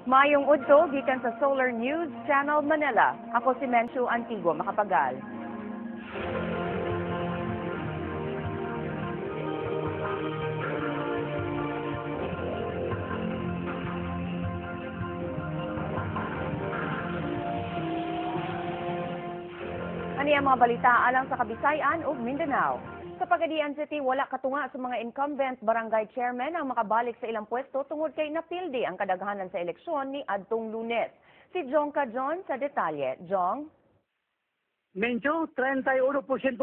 Maayong udto gikan sa Solar News Channel Manila. Ako si Menchu Antigua Macapagal. Ani ang mga balita alang sa Kabisayan ug Mindanao. Sa Pagadian City, wala katunga sa mga incumbent barangay chairman ang makabalik sa ilang pwesto tungod kay napildi ang kadaghanan sa eleksyon ni adtong Lunes. Si Jong Cajon sa detalye. Jong? Mencho, 31%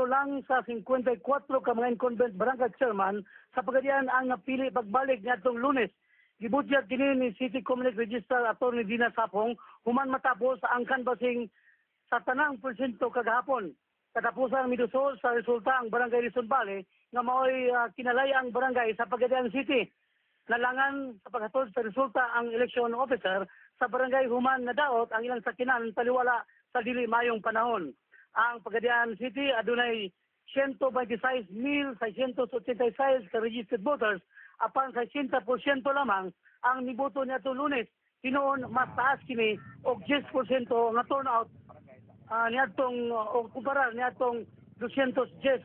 lang sa 54 ka mga incumbent barangay chairman sa Pagadian ang napili pagbalik ni adtong Lunes. Gibutyag kini ni City Community Registrar Attorney Dina Sapong human matapos ang canvassing sa tanang porsyento kagahapon. Katapusan midusol sa resulta ang barangay Lison Valley nga maoy kinalayang barangay sa Pagadian City. Nalangan sa paghatod sa resulta ang election officer sa barangay human nadaot ang ilang sakinan taliwala sa dili mayong panahon. Ang Pagadian City adunay 126,686 ka registered voters apan sa 80% lamang ang niboto niadtong Lunes. Hinuon mas taas kini og 10% nga turnout niadtong o kumpara niadtong 210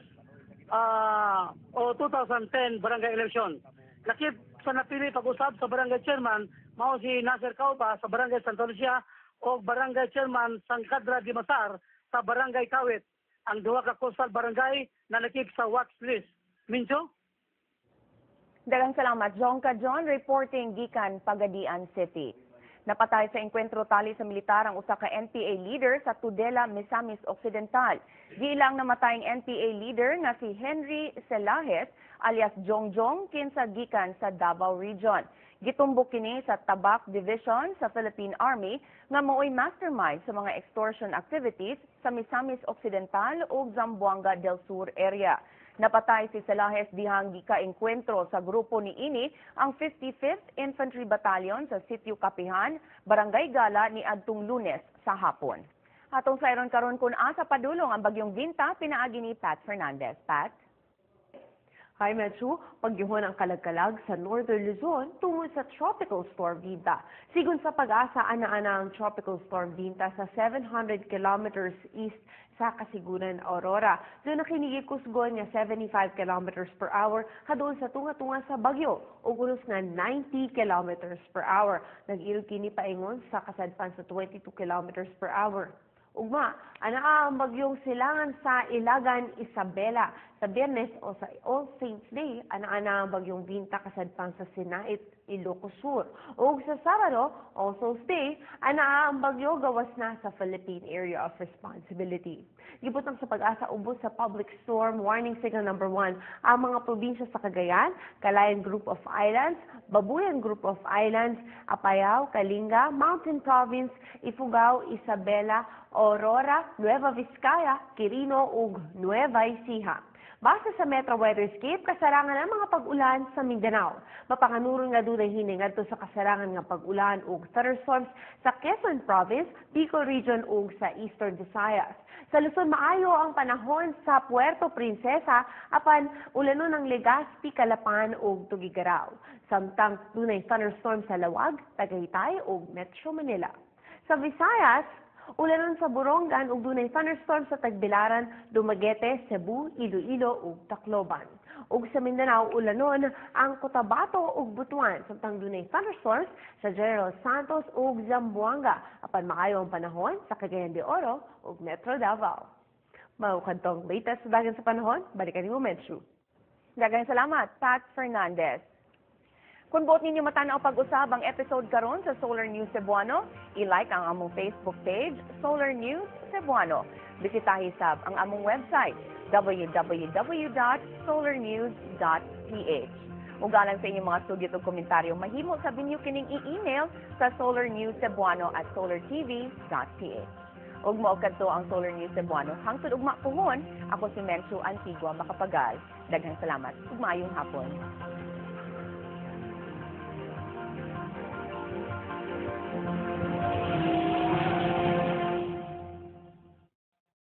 o 2010 barangay election. Lakip sa napili pag-usab sa barangay chairman mao si Nasser Kauba sa barangay Santa Lucia o barangay chairman Sangkadra Dimasar sa barangay Kawit. Ang duha ka coastal barangay na lakip sa watch list. Mincho? Daghang salamat, Jong Cajon, reporting gikan Pagadian City. Napatay sa engkwentro tali sa militar ang usa ka NPA leader sa Tudela, Misamis Occidental. Giilang namatayng NPA leader nga si Henry Celajes alias Jongjong kinsa gikan sa Davao Region. Gitumbok kini sa Tabak Division sa Philippine Army nga maoy mastermind sa mga extortion activities sa Misamis Occidental ug Zamboanga del Sur area. Napatay si Celajes dihang gikaengkwentro sa grupo ni ini ang 55th Infantry Battalion sa Sitio Kapihan, Barangay Gala ni adtong Lunes sa hapon. Atong sayron karon kun asa padulong ang bagyong Vinta, pinaagi ni Pat Fernandez. Pat? Hi, Menchu. Pagyuhon ang kalagkalag sa Northern Luzon tungod sa Tropical Storm Vinta. Sigon sa PAGASA, ana-ana ang Tropical Storm Vinta sa 700 kilometers east sa Casiguran, Aurora. Doon nakinigikusgon nga 75 kilometers per hour kadoon sa tunga-tunga sa bagyo o unos nga 90 kilometers per hour. Nag-ilog kini paingon sa kasadpan sa 22 kilometers per hour. Ugma, anaa ang bagyong silangan sa Ilagan, Isabela. Sa Biyernes o sa All Saints Day, anaa ang bagyong Vinta kasadpan sa Sinait, Ilocos Sur. Ug sa Sabado, All Souls Day, anaa ang bagyo gawas na sa Philippine Area of Responsibility. Gibutang sa PAGASA ubos sa Public Storm Warning Signal number 1 ang mga probinsya sa Cagayan, Calayan Group of Islands, Babuyan Group of Islands, Apayao, Kalinga, Mountain Province, Ifugao, Isabela, Aurora, Nueva Vizcaya, Quirino ug Nueva Ecija. Base sa Metro Weatherscape, kasarangan ang mga pag-ulan sa Mindanao. Mapanganuron nga dunay hining ngadto sa kasarangan nga pag-ulan ug thunderstorms sa Quezon Province, Bicol Region ug sa Eastern Visayas. Sa Luzon, maayo ang panahon sa Puerto Princesa apan ulanon ang Legazpi, Calapan ug Tuguegarao. Samtang dunay thunderstorm sa Laoag, Tagaytay ug Metro Manila. Sa Visayas, ulanon sa Borongan ug dunay thunderstorm sa Tagbilaran, Dumaguete, Cebu, Iloilo ug Tacloban. Ug sa Mindanao, ulanon ang Cotabato ug Butuan, samtang dunay thunderstorms sa General Santos ug Zamboanga. Apan maayo ang panahon sa Cagayan de Oro ug Metro Davao. Mao kadtong latest sa dagan sa panahon, balikan nimo, Menchu. Daghang salamat, Pat Fernandez. Kung buot ninyo matanaw pag-usab ang episode karon sa Solar News Cebuano, i-like ang among Facebook page, Solar News Cebuano. Bisitahi sab ang among website, www.solarnews.ph. Ug alang sa inyong mga sugit ug komentaryo, mahimo sa ninyo kining i-email sa solarnewscebuano@solartv.ph. Ug mao kadto ang Solar News Cebuano. Hangtod ugma puhon, ako si Menchu Antigua Macapagal. Daghang salamat ug maayong hapon.